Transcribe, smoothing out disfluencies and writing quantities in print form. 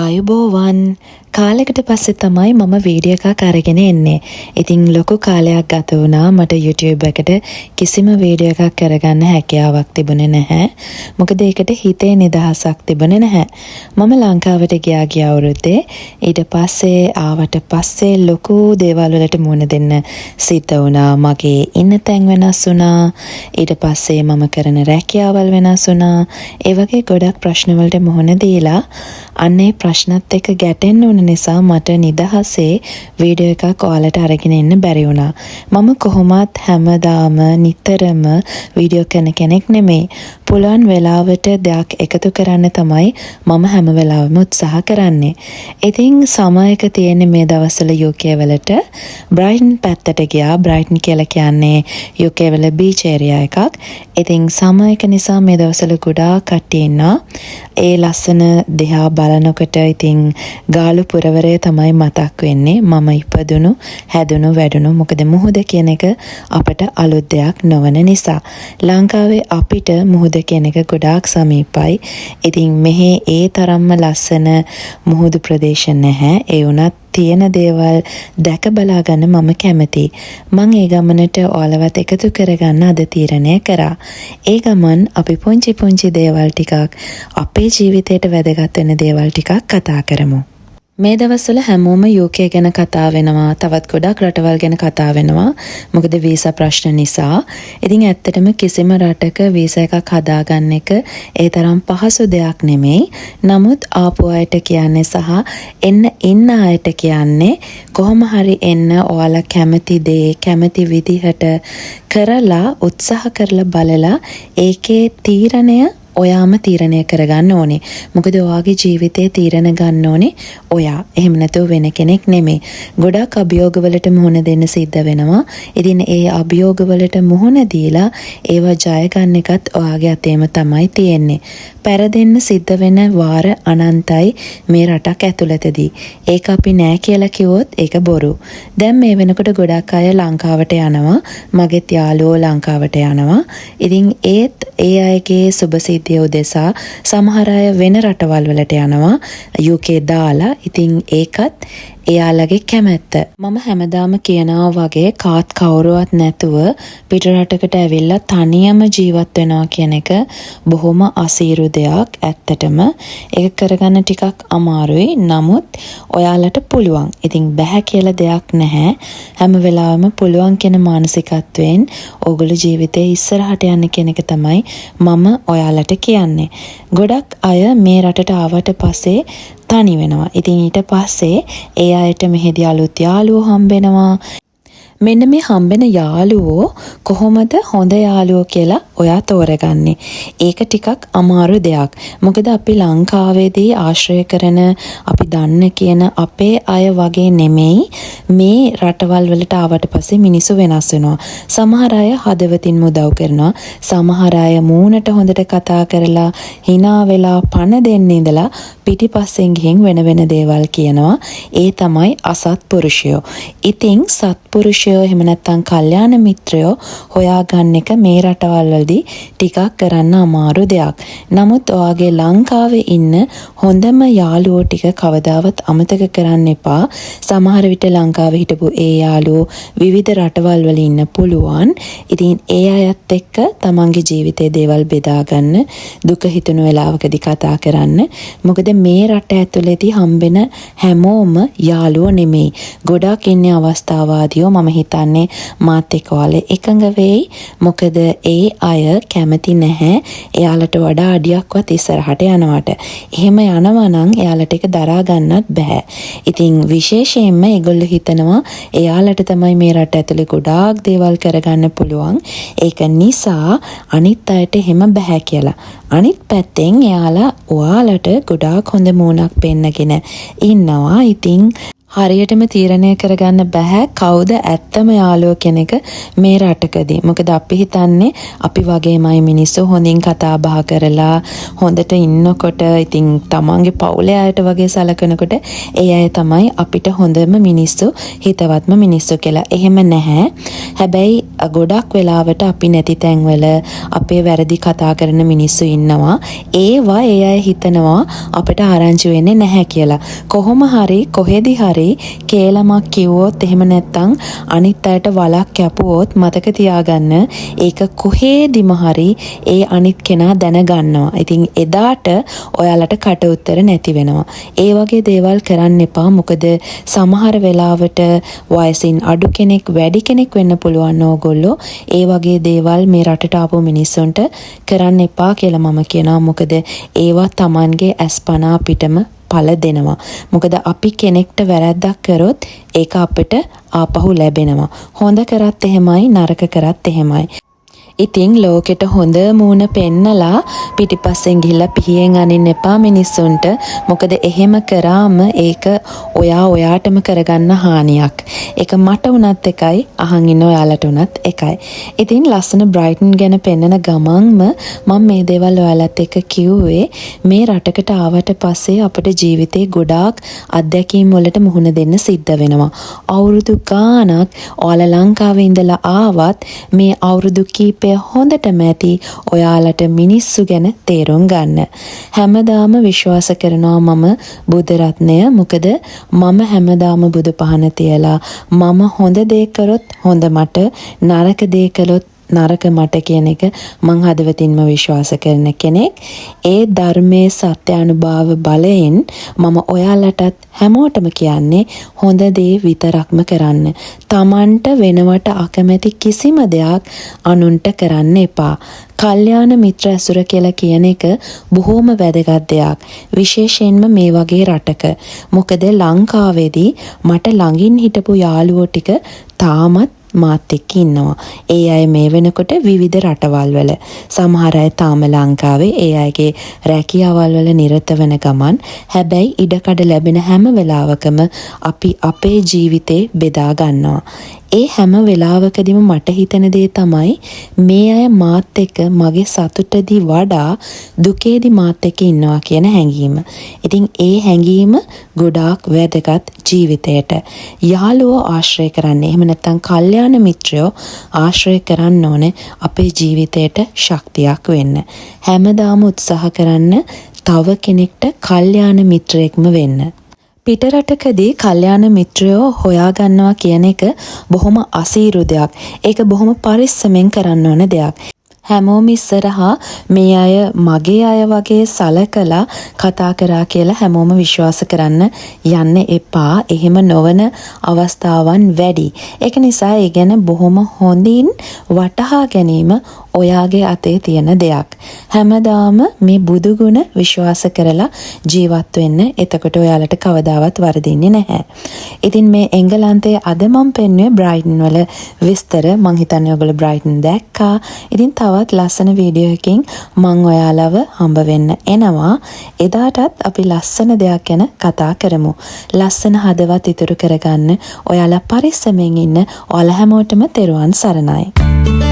ආයුබෝවන්. කාලෙකට පස්සේ තමයි මම වීඩියෝ එකක් අරගෙන එන්නේ. ඉතින් ලොකු කාලයක් ගත වුණා මට YouTube එකට කිසිම වීඩියෝ එකක් කරගන්න හැකියාවක් තිබුණේ නැහැ. මොකද ඒකට හිතේ නිදහසක් තිබුණේ නැහැ. මම ලංකාවට ගියා ගිය අවුරුද්දේ. ඊට පස්සේ ආවට පස්සේ ලොකු දේවල් වලට මුහුණ දෙන්න සිද්ධ වුණා. මගේ ඉන්න තැන් වෙනස් වුණා. ඊට පස්සේ මම කරන රැකියාවල් වෙනස් වුණා. ඒ වගේ ගොඩක් ප්‍රශ්න වලට මුහුණ දීලා අන්න ඒ ප්‍රශ්නත් එක්ක ගැටෙන්න වුණ නිසා මට නිදහසේ වීඩියෝ එකක් ඔයාලට අරගෙන එන්න බැරි වුණා. මම කොහොමත් හැමදාම නිතරම වීඩියෝ කරන කෙනෙක් නෙමෙයි. පුළුවන් වෙලාවට දෙයක් එකතු කරන්න තමයි මම හැම වෙලාවෙම උත්සාහ කරන්නේ. ඉතින් සමර් එක තියෙන්නේ මේ දවස්වල UK වලට. බ්‍රයිටන් පැත්තට ගියා. බ්‍රයිටන් කියලා කියන්නේ UK වල බීච් ඒරියා එකක්. ඉතින් සමර් එක නිසා මේ දවස්වල ගොඩාක් කට්ටිය ඉන්නවා. ඒ ලස්සන දිහා බලනකොට ඉතින් ගාලු පුරවරය තමයි මතක් වෙන්නේ. මම ඉපදුණු, හැදුණු, වැඩුණු. මොකද මුහුද කියන එක අපට අලුත් දෙයක් නොවන නිසා. ලංකාවේ අපිට මුහුද කියන එක ගොඩාක් සමීපයි. ඉතින් මෙහෙ ඒ තරම්ම ලස්සන මුහුදු ප්‍රදේශ නැහැ. ඒ වුණත් තියෙන දේවල් දැක බලා ගන්න මම කැමතියි. මං ඒ ගමනට ඔයාලවත් එකතු කරගන්න අද තීරණය කරා. ඒ ගමන් අපි පුංචි පුංචි දේවල් ටිකක්, අපේ ජීවිතයට වැදගත් වෙන දේවල් ටිකක් කතා කරමු. මේ දවස්වල හැමෝම UK ගැන කතා වෙනවා. තවත් ගොඩක් රටවල් ගැන කතා වෙනවා. මොකද වීසා ප්‍රශ්න නිසා. ඉතින් ඇත්තටම කිසිම රටක වීසා එකක් හදාගන්න එක ඒ තරම් පහසු දෙයක් නෙමෙයි. නමුත් ආපු අයට කියන්නේ සහ එන්න ඉන්න අයට කියන්නේ, කොහොම හරි එන්න. ඔයාලා කැමති දේ කැමති විදිහට කරලා, උත්සාහ කරලා බලලා, ඒකේ තීරණය ඔයාම තීරණය කරගන්න ඕනේ. මොකද ඔයාගේ ජීවිතේ තීරණ ගන්න ඕනේ ඔයා. එහෙම නැතුව වෙන කෙනෙක් නෙමෙයි. ගොඩක් අභියෝගවලට මුහුණ දෙන්න සිද්ධ වෙනවා. ඉතින් ඒ අභියෝගවලට මුහුණ දීලා ඒවා ජය ගන්න එකත් ඔයාගේ අතේම තමයි තියෙන්නේ. පැරදෙන්න සිද්ධ වෙන වාර අනන්තයි මේ රටක් ඇතුළතදී. ඒක අපි නෑ කියලා කිව්වොත් ඒක බොරු. දැන් මේ වෙනකොට ගොඩක් අය ලංකාවට යනවා. මගෙත් යාළුවෝ ලංකාවට යනවා. ඉතින් ඒත් ඒ අයගේ සුබ සිද්ධිය උදෙසා සමහර අය වෙන රටවල් වලට යනවා UK දාලා. ඉතින් ඒකත් එයාලගේ කැමැත්ත. මම හැමදාම කියනවා වගේ, කාත් කවුරුවත් නැතුව පිට රටකට ඇවිල්ලා තනියම ජීවත් වෙනවා කියන එක බොහොම අසීරු දෙයක් ඇත්තටම. ඒක කරගන්න ටිකක් අමාරුයි. නමුත් ඔයාලට පුළුවන්. ඉතින් බැහැ කියලා දෙයක් නැහැ. හැම වෙලාවෙම පුළුවන් කියන මානසිකත්වයෙන් ඕගොල්ලෝ ජීවිතේ ඉස්සරහට යන්න කියන එක තමයි මම ඔයාලට කියන්නේ. ගොඩක් අය මේ රටට ආවට පස්සේ තනි වෙනවා. ඉතින් ඊට පස්සේ ඒ අයට මෙහෙදි අලුත් යාළුවෝ හම්බෙනවා. මෙන්න මේ හම්බෙන යාළුවෝ කොහොමද හොඳ යාළුවෝ කියලා ඔයා තෝරගන්නේ? ඒක ටිකක් අමාරු දෙයක්. මොකද අපි ලංකාවේදී ආශ්‍රය කරන, අපි දන්න කියන අපේ අය වගේ නෙමෙයි මේ රටවල් වලට ආවට පස්සේ මිනිස්සු වෙනස් වෙනවා. සමහර අය හදවතින්ම උදව් කරනවා. සමහර අය මූණට හොඳට කතා කරලා, හිනා වෙලා, පණ දෙන්න ඉඳලා පිටිපස්සෙන් ගිහින් වෙන වෙන දේවල් කියනවා. ඒ තමයි අසත්පුරුෂයෝ. ඉතින් සත්පුරුෂයෝ, එහෙම නැත්නම් කල්යාණ මිත්‍රයෝ හොයාගන්න එක මේ රටවල් වලදී ටිකක් කරන්න අමාරු දෙයක්. නමුත් ඔයාගේ ලංකාවේ ඉන්න හොඳම යාළුවෝ ටික කවදාවත් අමතක කරන්න එපා. සමහර විට ලංකාවේ හිටපු ඒ යාළුවෝ විවිධ රටවල් වල ඉන්න පුළුවන්. ඉතින් ඒ අයත් එක්ක තමන්ගේ ජීවිතේ දේවල් බෙදා ගන්න, දුක හිතුණු වෙලාවකදී කතා කරන්න. මොකද මේ රට ඇතුළේදී හම්බෙන හැමෝම යාළුවෝ නෙමෙයි. ගොඩාක් ඉන්නේ අවස්ථාවාදියෝ. මම හිතන්නේ මාත් එක්ක ඔයාලා එකඟ වෙයි. මොකද ඒ අය කැමති නැහැ එයාලට වඩා අඩියක්වත් ඉස්සරහට යනවට. එහෙම යනවා නම් එයාලට ඒක දරා ගන්නත් බැහැ. ඉතින් විශේෂයෙන්ම ඒගොල්ලෝ හිතනවා එයාලට තමයි මේ රට ඇතුලේ ගොඩාක් දේවල් කරගන්න පුළුවන්. ඒක නිසා අනිත් අයට එහෙම බැහැ කියලා. අනිත් පැත්තෙන් එයාලා ඔයාලට ගොඩාක් හොඳ මූණක් පෙන්නගෙන ඉන්නවා. ඉතින් හරියටම තීරණය කරගන්න බැහැ කවුද ඇත්තම යාළුවෝ කියන එක මේ රටකදී. මොකද අපි හිතන්නේ අපි වගේමයි මිනිස්සු, හොඳින් කතා බහ කරලා හොඳට ඉන්නකොට, ඉතින් තමන්ගේ පවුලේ අයට වගේ සලකනකොට ඒ අය තමයි අපිට හොඳම මිනිස්සු, හිතවත්ම මිනිස්සු කියලා. එහෙම නැහැ. හැබැයි ගොඩක් වෙලාවට අපි නැති තැන්වල අපේ වැරදි කතා කරන මිනිස්සු ඉන්නවා. ඒවා ඒ අය හිතනවා අපට ආරංචි වෙන්නේ නැහැ කියලා. කොහොම හරි කොහෙදි හරි කේලමක් කිව්වොත්, එහෙම නැත්නම් අනිත් අයට වලක් කැපුවොත්, මතක තියාගන්න, ඒක කොහේදිම හරි ඒ අනිත් කෙනා දැනගන්නවා. ඉතින් එදාට ඔයාලට කට උත්තර නැති වෙනවා. ඒ වගේ දේවල් කරන්න එපා. මොකද සමහර වෙලාවට වයසින් අඩු කෙනෙක්, වැඩි කෙනෙක් වෙන්න පුළුවන් ඕගොල්ලෝ. ඒ වගේ දේවල් මේ රටට ආපු මිනිස්සුන්ට කරන්න එපා කියලා මම කියනවා. මොකද ඒවා තමන්ගේ ඇස්පනා පිටම පල දෙනවා. මොකද අපි කෙනෙක්ට වැරැද්දක් කරොත් ඒක අපිට ආපහු ලැබෙනවා. හොඳ කරත් එහෙමයි, නරක කරත් එහෙමයි. ඉතින් ලෝකෙට හොඳ මූණ පෙන්නලා පිටිපස්සෙන් ගිහිල්ලා පිහියෙන් අනින්න එපා මිනිස්සුන්ට. මොකද එහෙම කරාම ඒක ඔයා ඔයාටම කරගන්න හානියක්. ඒක මට වුණත් එකයි, අහන් ඉන්න ඔයාලට වුණත් එකයි. ඉතින් ලස්සන බ්‍රයිටන් ගැන පෙන්නන ගමන්ම මම මේ දේවල් ඔයාලත් එක්ක කිව්වේ, මේ රටකට ආවට පස්සේ අපිට ජීවිතේ ගොඩාක් අත්දැකීම් වලට මුහුණ දෙන්න සිද්ධ වෙනවා. අවුරුදු ගාණක් ඔයාලා ලංකාවේ ඉඳලා ආවත් මේ අවුරුදු කීපය හොඳටම ඇති ඔයාලට මිනිස්සු ගැන තේරුම් ගන්න. හැමදාම විශ්වාස කරනවා මම බුද්ධ රත්නය. මොකද මම හැමදාම බුදු පහන තියලා මම හොඳ දේ කරොත් හොඳ මට, නරක දේ කළොත් නරක මට කියන එක මං හදවතින්ම විශ්වාස කරන කෙනෙක්. ඒ ධර්මයේ සත්‍යානුභාව බලයෙන් මම ඔයාලටත් හැමෝටම කියන්නේ හොඳ දේ විතරක්ම කරන්න. තමන්ට වෙනවට අකමැති කිසිම දෙයක් අනුන්ට කරන්න එපා. කල්යාණ මිත්‍ර ඇසුර කියලා කියන එක බොහෝම වැදගත් දෙයක්. විශේෂයෙන්ම මේ වගේ රටක. මොකද ලංකාවේදී මට ළඟින් හිටපු යාළුවෝ ටික තාමත් මාත් එක්ක ඉන්නවා. ඒ අය මේ වෙනකොට විවිධ රටවල් වල. සමහර අය තාම ලංකාවේ ඒ අයගේ රැකියාවල් වල නිරත වෙන ගමන්, හැබැයි ඉඩකඩ ලැබෙන හැම වෙලාවකම අපි අපේ ජීවිතේ බෙදා ගන්නවා. ඒ හැම වෙලාවකදීම මට හිතෙන දේ තමයි මේ අය මාත් එක්ක මගේ සතුටදී වඩා දුකේදී මාත් එක්ක ඉන්නවා කියන හැඟීම. ඉතින් ඒ හැඟීම ගොඩාක් වැදගත් ජීවිතයට. යාළුවෝ ආශ්‍රය කරන්න, එහෙම නැත්නම් කල්යාණ මිත්‍රයෝ ආශ්‍රය කරන්න ඕනේ අපේ ජීවිතයට ශක්තියක් වෙන්න. හැමදාම උත්සාහ කරන්න තව කෙනෙක්ට කල්යාණ මිත්‍රයෙක්ම වෙන්න. පිටරටකදී කල්යාණ මිත්‍රයෝ හොයාගන්නවා කියන එක බොහොම අසීරු දෙයක්. ඒක බොහොම පරිස්සමෙන් කරන්න ඕන දෙයක්. හැමෝම ඉස්සරහා මේ අය මගේ අය වගේ සලකලා කතා කරා කියලා හැමෝම විශ්වාස කරන්න යන්න එපා. එහෙම නොවන අවස්ථාවන් වැඩි. ඒක නිසා ඒ ගැන බොහොම හොඳින් වටහා ගැනීම ඔයාගේ අතේ තියෙන දෙයක්. හැමදාම මේ බුදු ගුණ විශ්වාස කරලා ජීවත් වෙන්න. එතකොට ඔයාලට කවදාවත් වරදින්නේ නැහැ. ඉතින් මේ එංගලන්තයේ අද මම පෙන්නුවේ බ්‍රයිටන් වල විස්තර. මං හිතන්නේ ඔයගොල්ලෝ බ්‍රයිටන් දැක්කා. ඉතින් තවත් ලස්සන වීඩියෝ එකකින් මං ඔයාලව හම්බ වෙන්න එනවා. එදාටත් අපි ලස්සන දෙයක් ගැන කතා කරමු. ලස්සන හදවත් ඉතුරු කරගන්න ඔයාලා පරිස්සමෙන් ඉන්න. ඔයාලා හැමෝටම තෙරුවන් සරණයි.